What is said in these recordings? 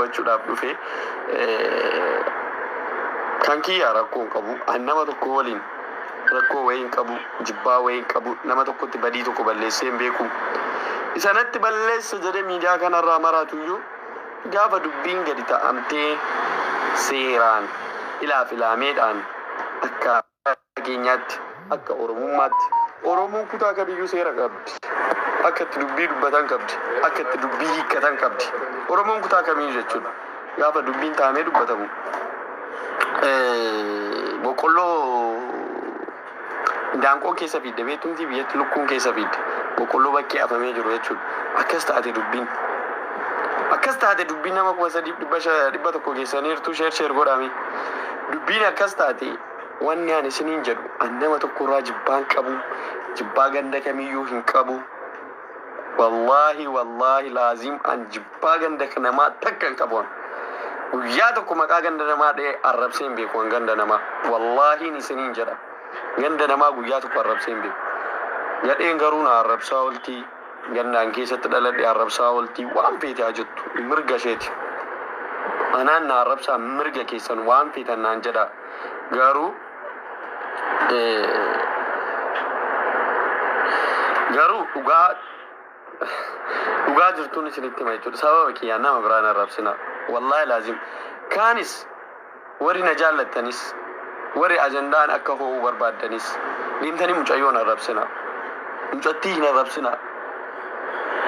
dubbachuudhaaf dhufe, kan kiyyaa rakkoo hin qabu. An nama tokko waliin rakkoo wayii hin qabu, jibbaa wayii hin qabu, nama tokkotti badii tokko balleessee hin beeku. Isanatti balleessa jedhee miidiyaa kanarraa maraatuyyuu, gaafa dubbiin gadi ta'amtee seeraan ilaaf ilaameedhaan, akka keenyaatti, akka Oromummaatti, Oromoon kutaa kamiyyuu seera qabdi. Akka itti dubbii dubbatan qabdi. Akka itti dubbii hiikkatan qabdi. Oromoon kutaa kamiyyuu jechuudha. Gaafa dubbiin taa'amee dubbatamu, boqqolloo daanqoo keessa fiidde beektumti, biyyatti lukkuun keessa fiidde, boqqolloo bakkee afamee jiru jechuudha. Akkas taate dubbiin. Akkas taate dubbiin. Nama 3100 geessaniirtu, share share godhame. Dubbiin akkas taate. Wanni ani isiniin jedhu, an nama tokkorraa jibbaan qabu, jibbaa ganda kamiyyuu hin qabu. Wallaahi, wallaahi laazim, an jibbaa ganda namaa takka hin qabu. An guyyaa tokko maqaa ganda namaa dha'ee arrabsee hin beeku. An ganda namaa, wallaahiin isiniin jedha, ganda namaa guyyaa tokko arrabsee hin beeku. Gadheen garuu na arrabsaa ooltii, gandaan keessatti dhaladhe arrabsaa ooltii, waan feete haa jettu, mirga isheeti. Anaan na arrabsaa, mirga keessan, waan feetan naan jedha. Garuu dhugaa dhugaa jirtuun isinitti hima jechuudha. Sababa kiyyaan nama biraan arrabsina. Wallaahi laazim. Kaanis warri na jaallattanis, warri ajandaan akka ho'uu barbaaddanis, deemtanii mucayyoon arrabsina. Mucattii hin arrabsina.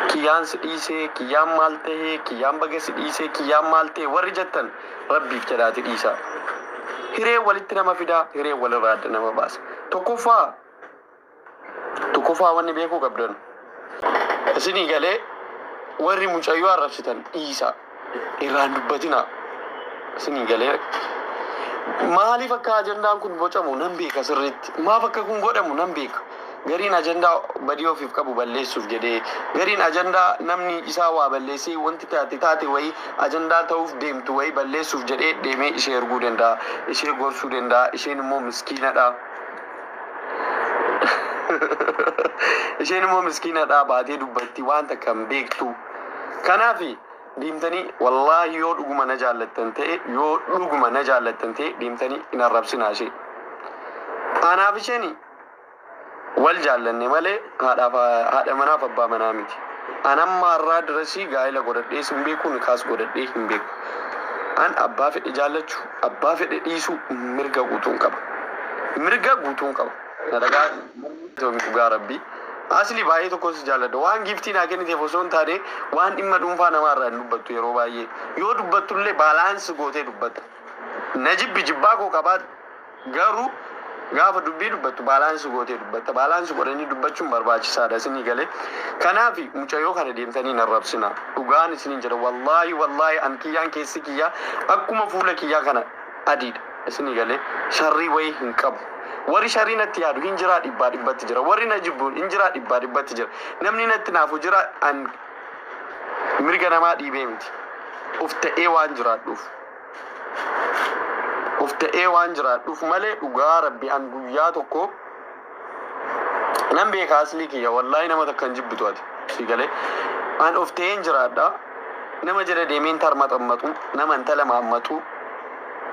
Kiyyaan si dhiisee, kiyyaan maal tahee, kiyyaan baga si dhiisee, kiyyaan maal ta'e warri jettan, Rabbiif jedhaati dhiisaa. Hireen walitti nama fidaa, hireen walirraa adda nama baasa. Tokkoffaa, tokkoffaa wanni beekuu qabdan. Isinii galee, warri mucayyoo arrabsitan dhiisaa. Irraan dubbatinaa. Isinii galee, maaliif akka ajandaan kun bocamu nan beeka sirriitti. Maaf akka kun godhamu nan beeka. Gariin ajandaa badii ofiif qabu balleessuuf jedhee, gariin ajandaa namni isaa waa balleessee, wanti taate taate wayii ajandaa ta'uuf deemtu wayii balleessuuf jedhee deemee ishee erguu danda'a, ishee gorsuu danda'a. Isheen immoo miskiinadha. Isheen immoo miskiinadha, baatee dubbatti, waan takka hin beektu. Kanaaf deemtanii, wallaahi, yoo dhuguma na jaallattan ta'e, yoo dhuguma na jaallattan ta'e, deemtanii hin arrabsinaa ishee. Anaaf isheen wal jaallanne malee haadhaaf haadha manaaf abbaa manaa miti. An amma har'aa dirasii gaa'ela godhadhees hin beeku, nikaas godhadhee hin beeku. An abbaa fedhe jaallachuu, abbaa fedhe dhiisuu mirga guutuun qaba. Mirga guutuun qaba. Na dhagaa dhugaa Rabbii. Asli baay'ee tokko si jaalladha. Waan giiftii naa kenniteef osoo hin taane, waan dhimma dhuunfaa namaa irraa hin dubbattu yeroo baay'ee. Yoo dubbattullee balance gootee dubbatta. Na jibbi, jibbaa koo qabaadhu. Garuu gaafa dubbii dubbattu balance gootee dubbatta. Balance godhanii dubbachuun barbaachisaadha, isinii galee. Kanaaf mucayyoo kana deemtanii hin arrabsina. Dhugaan isiniin jedha. Wallaahi, wallaahi, an kiyyaan keessi kiyyaa akkuma fuula kiyyaa kana adiidha. Isinii galee, sharrii wayii hin qabu. Warri sharrii natti yaadu hin jiraa, dhibbaa dhibbatti jira. Warri na jibbu hin jiraa, dhibbaa dhibbatti jira. Namni natti naafu jira. An mirga namaa dhiibee miti. Of ta'ee waan jiraadhuuf. Of ta'ee waan jiraadhuuf malee, dhugaa Rabbi, an guyyaa tokko nan beeka aslii kiyya, wallaahi, nama takka hin jibbitu ati, si galee. An of ta'een jiraadha. Nama jala deemeen tarmaxammatu, nama intala maammatu,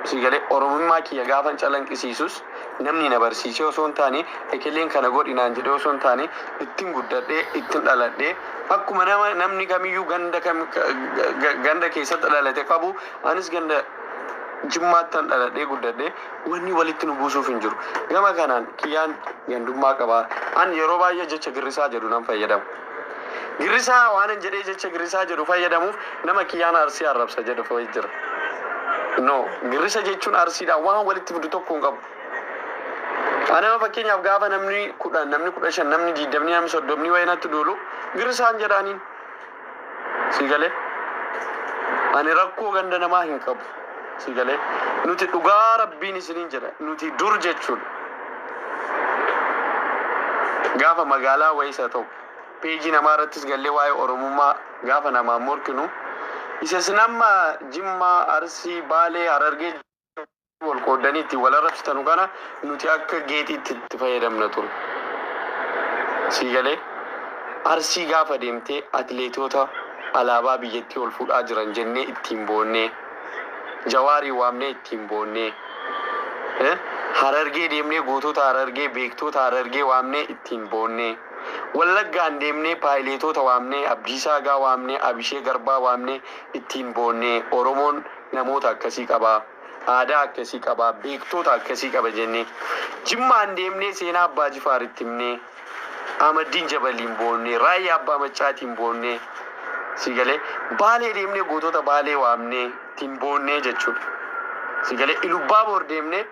si galee. Oromummaa kiyya gaafan calanqisiisus, namni na barsiisee osoo hin taane, ekeleen kana godhi naan jedhee osoo hin taane, ittiin guddadhee, ittiin dhaladhee, akkuma nama namni kamiyyuu ganda kam ganda keessatti dhalate qabu, anis ganda Jimmaattan dhaladhee guddadhee, wanni walitti nu buusuuf hin jiru. Gama kanaan kiyyaan gandummaa qaba. An yeroo baay'ee jecha girrisaa jedhu nan fayyadama. Girrisaa waanan jedhee jecha girrisaa jedhu fayyadamuuf, nama kiyyaan Arsii arrabsa jedhu fa'i jira. No, girrisa jechuun Arsiidhaan waan walitti fidu tokko hin qabu. Anama fakkeenyaaf gaafa namni 10, namni 15, namni 20, namni 30 wayii natti duulu, girrisaan jedhaaniin. Si galee? Ani rakkoo ganda namaa hin qabu. Si galee? Nuti, dhugaa Rabbiin isiniin jedha. Nuti dur jechuudha. Gaafa magaalaa wayiis haa ta'u, peejii namaa irrattis gallee waa'ee Oromummaa gaafa namaan morkinu, isa isin amma Jimmaa, Arsii, Baalee, Harargee wal qooddanii ittiin wal arrabsitanu kana nuti akka geexiitti itti fayyadamna ture. Sii galee? Arsii gaafa deemtee atileetota Alaabaa biyyattii ol fuudhaa jiran jennee ittiin boonnee, Jawaarii waamnee ittiin boonnee, Harargee deemnee gootota Harargee, beektota Harargee waamnee ittiin boonnee, Wallaggaan deemnee paayileetota waamnee, Abdiisaa Agaa waamnee, Abishee Garbaa waamnee ittiin boonnee, Oromoon namoota akkasii qabaa, aadaa akkasii qabaa, beektota akkasii qaba jennee, Jimmaan deemnee seenaa Abbaa Jifaar itti himnee, Ahmaddiin Jabaliin boonnee, Raayyaa Abbaa Maccaatiin boonnee, si galee, Baalee deemnee gootota Baalee waamnee ittiin boonnee jechuudha. Si galee, Ilubbaaboor deemnee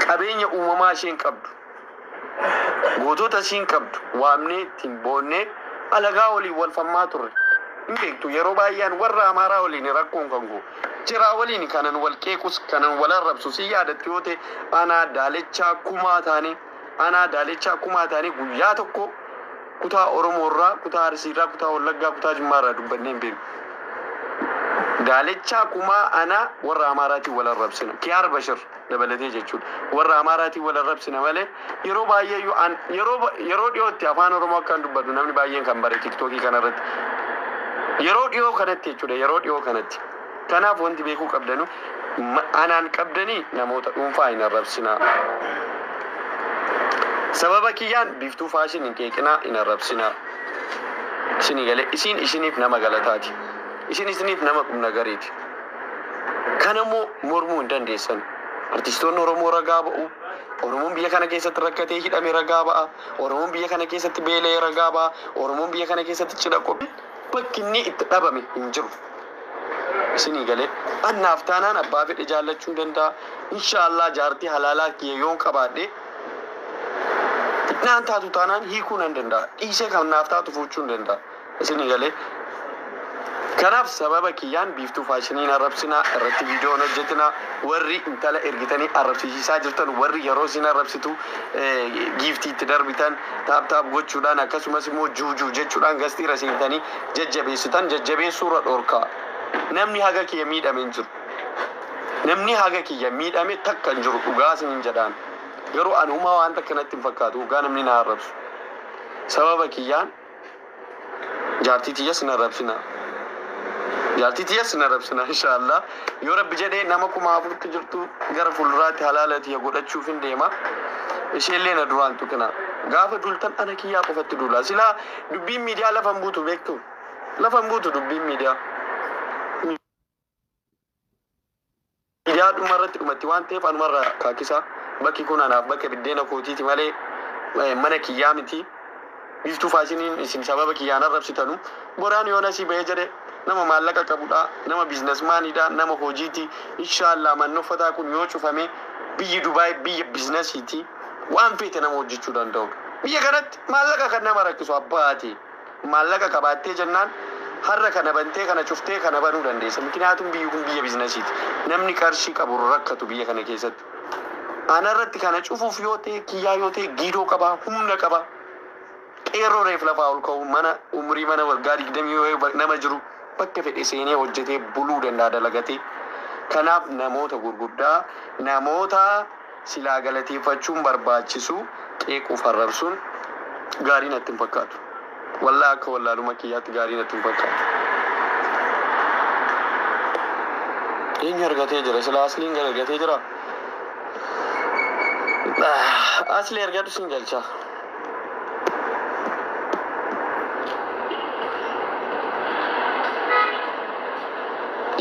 qabeenya uumamaa isheen qabdu, gootota ishiin qabdu waamnee ittiin boonnee alagaa waliin wal falmaa turre. Hin beektu, yeroo baay'een warra Amaaraa waliin rakkoon kan goo. Jiraa waliin kanan wal qeequs, kanan wal arrabsu si yaadattu yoo ta'e, anaa Daalechaa Kumaa taane, anaa Daalechaa Kumaa taane guyyaa tokko kutaa Oromoo irraa, kutaa Arsii irraa, kutaa Wallaggaa, kutaa Jimmaa irraa dubbannee hin beeknu. Daalechaa Kumaa anaa warra Amaaraatiin wal arrabsina. Kiyaar Bashir dabalatee jechuudha. Warra Amaaraatiin wal arrabsina malee yeroo baay'ee yeroo dhiyootti afaan Oromoo akkaan dubbatu namni baay'een kan bare TikTokii kanarratti. Yeroo dhiyoo kanatti jechuudha, yeroo dhiyoo kanatti. Kanaaf wanti beekuu qabdanu, anaan qabdanii namoota dhuunfaa hin arrabsinaa. Sababa kiyyaan Biiftuu Fashion hin qeeqinaa, hin arrabsinaa. Isinii galee, isiin isiniif nama galataati. Isin isiniif nama qubna gariiti. Kanammoo mormuu hin dandeessan. Artistoonni Oromoo ragaa ba'u. Oromoon biyya kana keessatti rakkatee hidhame ragaa ba'a. Oromoon biyya kana keessatti beela'ee ragaa ba'a. Oromoon biyya kana keessatti cidha qophii bakki inni itti dhabame hin jiru. Isinii galee, annaaf taanaan abbaa fedhe jaallachuu hin danda'a. Inshaallah jaartii halaalaa kiyya yoon qabaadhe, naan taatu taanaan hiikuu nan danda'a. Dhiisee kan naaf taatu fuuchuu hin danda'a. Isinii galee. Kanaaf sababa kiyyaan Biiftuu Fashion hin arrabsinaa, irratti viidiyoo hin hojjetinaa. Warri intala ergitanii arrabsiisaa jirtan, warri yeroo isin arrabsitu giiftii itti darbitan, tap tap gochuudhaan, akkasumas immoo juujuu jechuudhaan gastiira seentanii jajjabeessitan, jajjabeessuurra dhorkaa. Namni haga kiyya miidhame hin jiru. Namni haga kiyya miidhame takka hin jiru, dhugaa isiniin jedhaan. Garuu ani humaa waan takka natti hin fakkaatu dhugaa namni na arrabsu. Sababa kiyyaan jaartii tiyyas hin arrabsinaa. Jaartii tiyyas hin arrabsinaa, inshaallah. Yoo Rabbi jedhee nama 4000tti jirtu gara fuulduraatti halaala tiyya godhachuuf hin deema. Isheellee na duraan tuqina. Gaafa duultan ana kiyyaa qofatti duula. Silaa dubbiin miidiyaa lafa hin buutu, beektu. Lafa hin buutu dubbiin miidiyaa. Miidiyaa dhuma irratti dhumatti waan ta'eef anumarraa kaakisa. Bakki kun anaaf bakka biddeena kootiiti malee mana kiyyaa miti. Biiftuu Fashioniin isin sababa kiyyaan arrabsitanu, boraan yoon asii bahee jedhe nama maallaqa qabudha, nama businessmanidha, nama hojiiti. Inshaallah manni uffataa kun yoo cufame, biyyi Dubaay biyya businessiiti. Waan feete nama hojjechuu danda'udha. Biyya kanatti maallaqa kan nama rakkisu abbaati. Maallaqa qabaattee jennaan har'a kana bantee, kana cuftee, kana banuu dandeessa. Mikinaatuun biyyi kun biyya businessiiti. Namni qarshii qabu rakkatu biyya kana keessatti. Anarratti kana cufuuf yoo ta'e, kiyyaa yoo ta'e, giidoo qabaa, humna qabaa. Qeerroo reef lafaa ol ka'u, mana umurii mana waggaa 20 yoo nama jiru bakka fedhe seenee hojjetee buluu danda'a dalagatee. Kanaaf namoota gurguddaa, namoota silaa galateeffachuun barbaachisu qeequuf arrabsuun gaarii natti hin fakkaatu. Wallaa akka wallaaluma kiyyaatti gaarii natti hin fakkaatu. Eenyu argatee jira? Silaa Asliin gara argatee jira? Asli argadhu, sin galcha.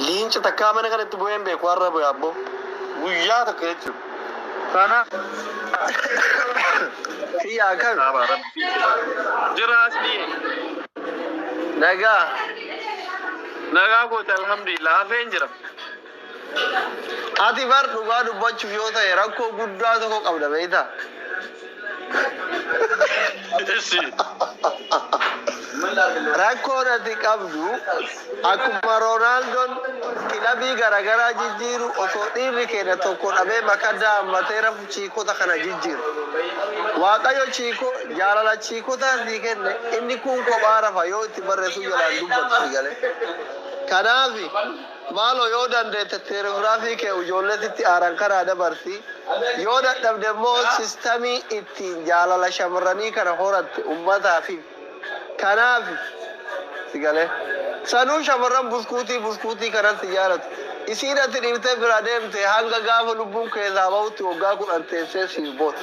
Leenca takkaa mana kanatti bu'ee hin beeku, har'a bu'e abboo. Guyyaa tokko jechuudha. Kana Kiyya, akkam? Jira, Aslii. Nagaa. Nagaa kooti, alhamdulillah, hafeen jira. Ati bar dhugaa dubbachuuf yoo ta'e rakkoo guddaa tokko qabda, beektaa? Ishi. Rakkoon ati qabdu akkuma Roonaaldon kilabii garaagaraa jijjiiru, osoo dhiirri keenya tokko dhabee makaddaa hammatee rafu chiikota kana jijjiiru. Waaqayyo chiiko jaalala chiikotaa sii kenne, inni kun kophaa rafa, yoo itti barreessuu jalaan dubbatu si galee. Kanaaf maaloo yoo dandeette teelegiraafii kee ijoolleetitti aaran karaa dabarsi. Yoo dadhabde immoo systemii ittiin jaalala shamarranii kana horatte uummataaf himi. Kanaaf Si galee. Sanuu shamarran buskuutii buskuutii kanatti jaalatu. Isiin ati dhiiftee bira deemte hanga gaafa lubbuun keessaa bahutti waggaa 10 teessee siif boota.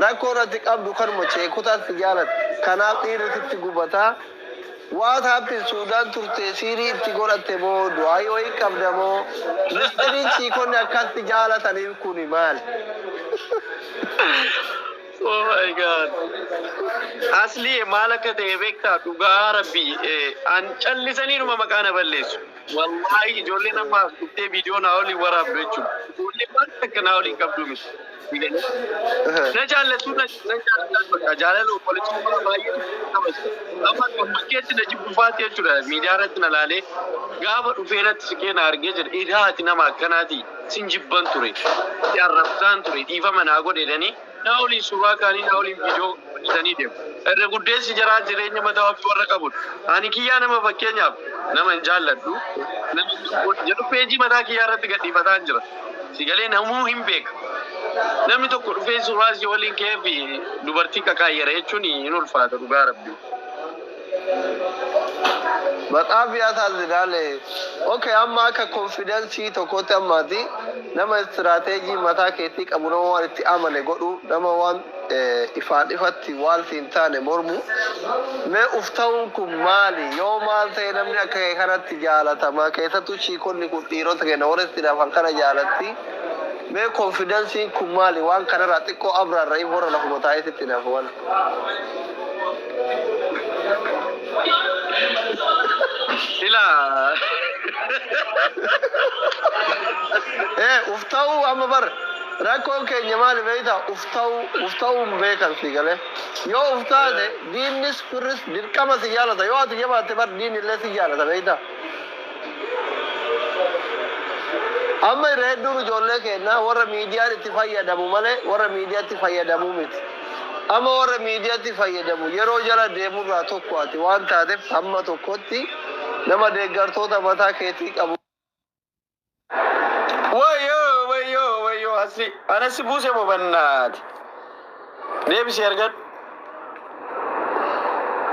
Rakkoon ati qabdu kanuma cheekutaan si jaalatu. Kanaaf dhiirri sitti gubataa. What happened? Suudaan turte siirii itti godhatte moo du'aa wayii qabda moo mistiriin chiikonni akkatti jaalataniif kuni maali? Oh my God. Asli, maal akka ta'e beektaa? Dhugaa rabbii an callisaniinuma maqaa na balleessu. Wallaahi, ijoolleen amma as dhuftee viidiyoo naa waliin waraabdu jechuudha. Ijoolleen waan takka naa waliin qabdu miti. Na jaallatu, na jaallatan, bakka jaalala obboleessummaa baay'ee kabaju. Amma bakkeetti na jibbufaati jechuudha. Miidiyaa irratti na laalee gaafa dhufee natti siqee na argee jedha. Edaa ati nama akkanaati, sin jibban ture. Si arrabsaan ture, dhiifama naa godhe jedhanii naa waliin suuraa kaanii, naa waliin viidiyoo hojjetanii deemu. Irra guddeessi jaraa jireenya mataa ofii warra qabudha. Ani kiyyaa nama fakkeenyaaf nama hin jaalladhu. Nama jedhu peejii mataa kiyyaa irratti gadhiifataa jira. Sigalee namuu hin beeka. Namni tokko dhufee suuraa si waliin ka'ee fi dubartii kakaayyara jechuun hin ulfaata, dhugaa rabbii. በጣም ያሳዝናል። Okay, amma akka confidence tokkotti ammaati nama istiraateejii mataa keetii qabu, nama waan itti amane godhu, nama waan ifaan ifatti waan siin taane mormu. Mee uf ta'uun kun maali? Yoo maal ta'e namni akka kee kanatti jaalatama? Keessattuu chiikonni kun dhiirota keenya warra itti nafan kana jaalatti. Mee confidenceiin kun maali? Waan kanarraa xiqqoo abraarra warra lafuma taa'etti itti nafu waan. Ilaa. Uf ta'uu amma bar rakkoon keenya maali beektaa? Uf ta'uu, uf ta'uu hin beekan si galee. Yoo uf taate diinnis firris dirqama si jaalata. Yoo ati jabaatte bar diinni illee si jaalata, beektaa? Amma irra hedduun ijoollee keenyaa warra miidiyaan itti fayyadamu malee warra miidiyaatti fayyadamuu miti. Amma warra miidiyaatti fayyadamu yeroo jala deemurraa tokko ati waan taateef hamma tokkotti nama deeggartoota mataa keetii qabu. Wayyoo, wayyoo, wayyoo, asli anasi buuse moo bannaati. Deebisii argadhu.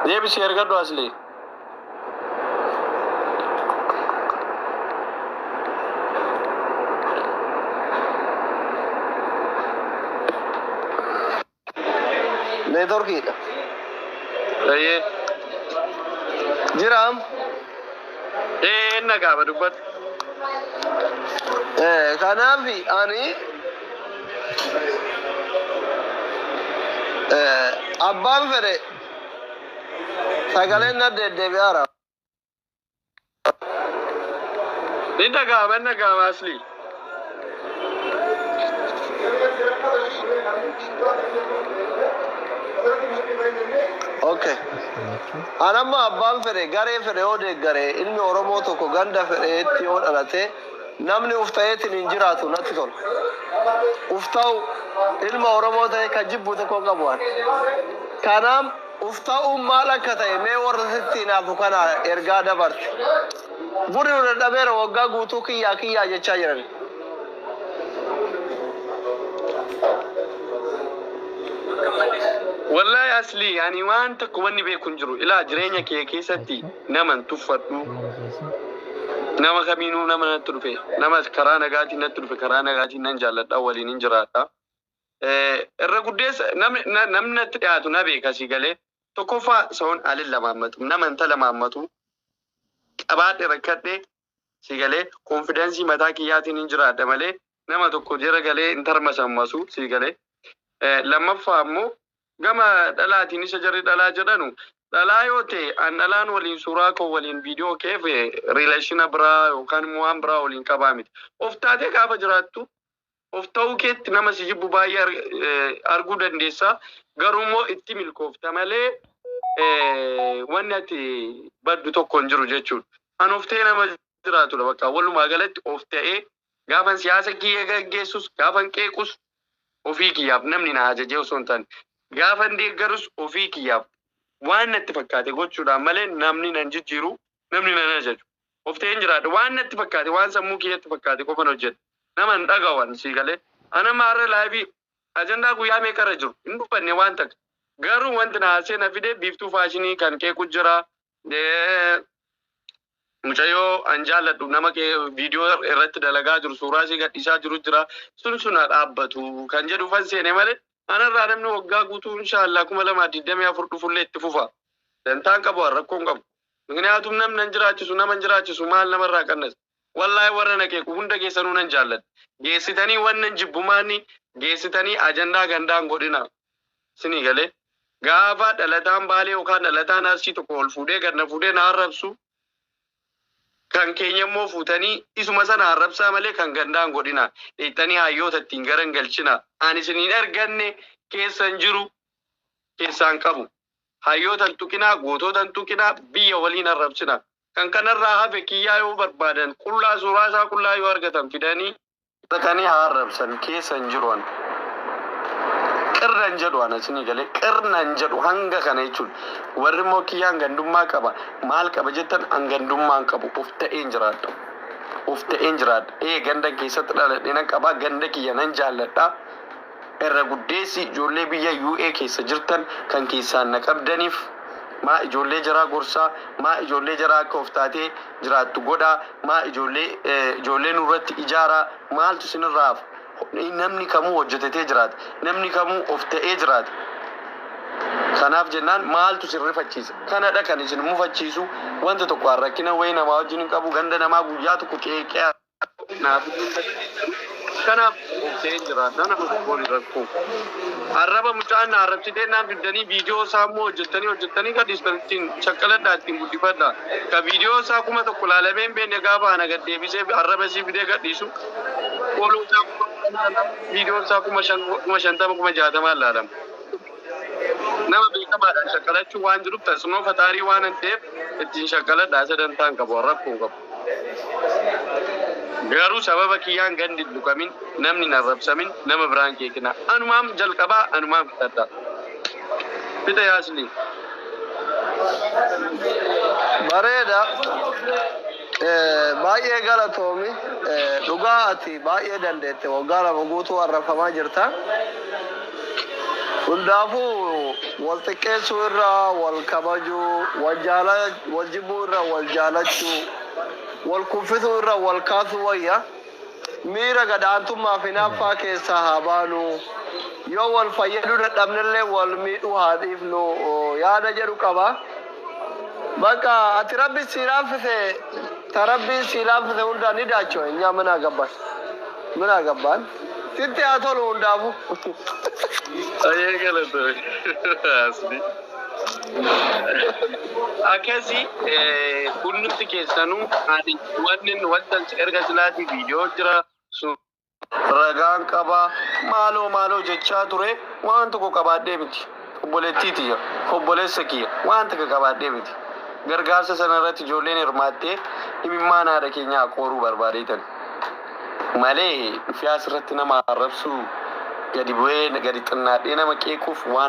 Deebisii argadhu, asli. Neetworkiidha. Ayyee. Jiraam. Ee, nagaa dubbadhu. Kanaaf ani abbaan fedhe sagaleen na deddeebi'aara. Ni dhaga'ama, ni dhaga'ama, asli. Okay. Anamma abbaan fedhe garee fedhe yoo deeggare, ilmi Oromoo tokko ganda fedheetti yoo dhalate, namni uf ta'eetiin hin jiraatu natti tola. Uf ta'u ilma Oromoo ta'e kan jibbu tokko hin qabu ani. Kanaaf uf ta'uun maal akka ta'e mee warra sitti hinaafu kana ergaa dabarti. Burri nu dadhabeera, waggaa guutuu kiyyaa kiyyaa jechaa jiran. Wallahi asli, ani waan tokko wanni beeku hin jiru. Ilaa, jireenya kee keessatti nama hin tuffadhu. Nama kamiinuu nama natti dhufe, nama karaa nagaatiin natti dhufe, karaa nagaatiin nan jaalladha, waliin hin jiraadha. Irra guddeessa namni namni natti dhiyaatu na beeka, si galee. Tokkoffaa sa'oon alin lamaammatu, nama intala maammatu qabaadhe rakkadhe, si galee, confidence mataa kiyyaatiin hin jiraadha malee nama tokko jara galee hin tarmasammasu, si galee. Lammaffaa immoo gama dhalaatiin isa jarri dhalaa jedhanu, dhalaa yoo ta'e, an dhalaan waliin suuraa koo waliin viidiyoo keef relation biraa yookaan immoo waan biraa waliin qabaa miti. Of taatee gaafa jiraattu of ta'uu keetti nama si jibbu baay'ee arguu dandeessa. Garuu immoo itti milkoofta malee wanni ati baddu tokko hin jiru jechuudha. An of ta'ee nama jiraatudha bakka walumaa galatti of ta'ee gaafan siyaasa kiyya gaggeessus, gaafan qeequs ofii kiyyaaf, namni na ajajee osoo hin taane, gaafan deeggarus ofii kiyyaaf waan natti fakkaate gochuudhaan malee namni nan jijjiiru, namni nan ajaju. Of ta'een jiraadha, waan natti fakkaate, waan sammuu kiyyatti fakkaate qofan hojjedha. Nama hin dhagawan, sii galee. Ana maarra live ajandaa guyyaa meeqarra jiru hin dubbanne waan takka. Garuu wanti na haasee na fide Biiftuu Faashinii kan qeequ jira. Mucayyoo an jaalladhu nama kee viidiyoo irratti dalagaa jiru, suuraa ishee gadhiisaa jiru jira, sun sun haa dhaabbatu kan jedhu fan seene malee, anarraa namni waggaa guutuu inshaallah 2024 dhufullee itti fufa. Dantaan qabu, an rakkoon qabu. Mikniyaatum namni nan jiraachisu, nama hin jiraachisu, maal namarraa qannas? Wallaahi warra na qeequ hunda keessanuu nan jaalladha. Geessitanii wannan jibbumaanni geessitanii ajandaa gandaan godhina. Sinii galee gaafa dhalataan Baalee yookaan dhalataan Arsii tokko ol fuudhee gad na fuudhee na arrabsu, kan keenya immoo fuutanii isuma sana arrabsaa malee kan gandaan godhina. Dheettanii hayyoota ittiin garan galchina. Ani isin hin arganne, keessan jiru keessaan qabu. Hayyoota hin tuqinaa, gootota hin tuqinaa, biyya waliin arrabsina. Kan kanarraa hafe kiyyaa yoo barbaadan qullaa, suuraa isaa qullaa yoo argatan fidanii fudhatanii haa arrabsan, keessa hin jiru an. Qirna hin jedhu ana, isinii galee, qirna hin jedhu hanga kana jechuudha. Warri immoo kiyyaan gandummaa qaba, maal qaba jettan, an gandummaa hin qabu, of ta'een jiraadha. Of ta'een jiraadha. Ee, ganda keessatti dhaladhe nan qaba, ganda kiyya nan jaalladha. Irra guddeessi ijoollee biyya UA keessa jirtan kan keessaan na qabdaniif, maa ijoollee jaraa gorsaa, maa ijoollee jaraa akka of taatee jiraattu godhaa, maa ijoollee nurratti ijaaraa, maaltu isinirraa hafa? Namni kamuu hojjetatee jiraata. Namni kamuu of ta'ee jiraata. Kanaaf jennaan maaltu isin rifachiisa? Kanadha kan isin mufachiisu. Wanta tokko rakkina wayii namaa wajjin hin qabu, ganda namaa guyyaa tokko qeeqee naaf hin dandeessu. Kanaaf of ta'een jiraadha, nama tokkoon hin rakkoo. Arraba mucaan na arrabsitee naan fiddanii viidiyoo isaa immoo hojjettanii hojjettanii gadhiistan, ittiin shaqqaladhaa, ittiin guddifadhaa. Ka viidiyoo isaa 1000 laalamee hin beekne gaafa ana gad deebisee arraba isii fidee gadhiisu, follow isaa 50,000, viidiyoon isaa 5,000, 50,000, 60,000 laalama. Nama beekamaadhaan shaqqalachuu waan jiruuf, tasnoo fataarii waan hin ta'eef ittiin shaqqaladhaa, sadantaan qabu, rakkoo hin qabu. Garuu sababa kiyyaan gandi hin tuqamin, namni hin arrabsamin, nama biraan keekina. Anumaan jalqabaa, anumaan fixadha. Fixa yaasli. Bareeda. Baay'ee galatoomi. Dhugaa ati baay'ee dandeette, waggaa 2 guutuu arrafamaa jirta. Hundaafuu wal xiqqeessuu irra wal kabajuu, wal jaala, wal jibbuu irra wal jaalachuu, wal kuffisuu irra wal kaasuu wayya. Miira gad-aantummaa fi hinaaffaa keessaa haa baanu. Yoo wal fayyaduu dadhabnellee wal miidhuu haa dhiifnu yaada jedhu qaba. Bakka ati Rabbi sii laaffise, ta Rabbiin sii laaffise hundaa ni daacho, እኛ ምን አገባን ምን አገባን, sitti haa tolu hundaafuu. Ayyee, galatoomi. Asli. Akkasi hundumti keessanuu ani wanni wanta erga silaatii viidiyoo jira sun ragaan qabaa, maaloo maaloo jechaa ture, waan tokko qabaadhee miti. Obboleettii tiyya, obboleessa kiyya, waan tokko qabaadhee miti. Gargaarsa sana irratti ijoolleen hirmaattee imimmaan haadha keenyaa qooruu barbaadeetan malee dhufee asirratti nama arrabsuu, gadi bu'ee gadi xinnaadhee nama qeequuf waan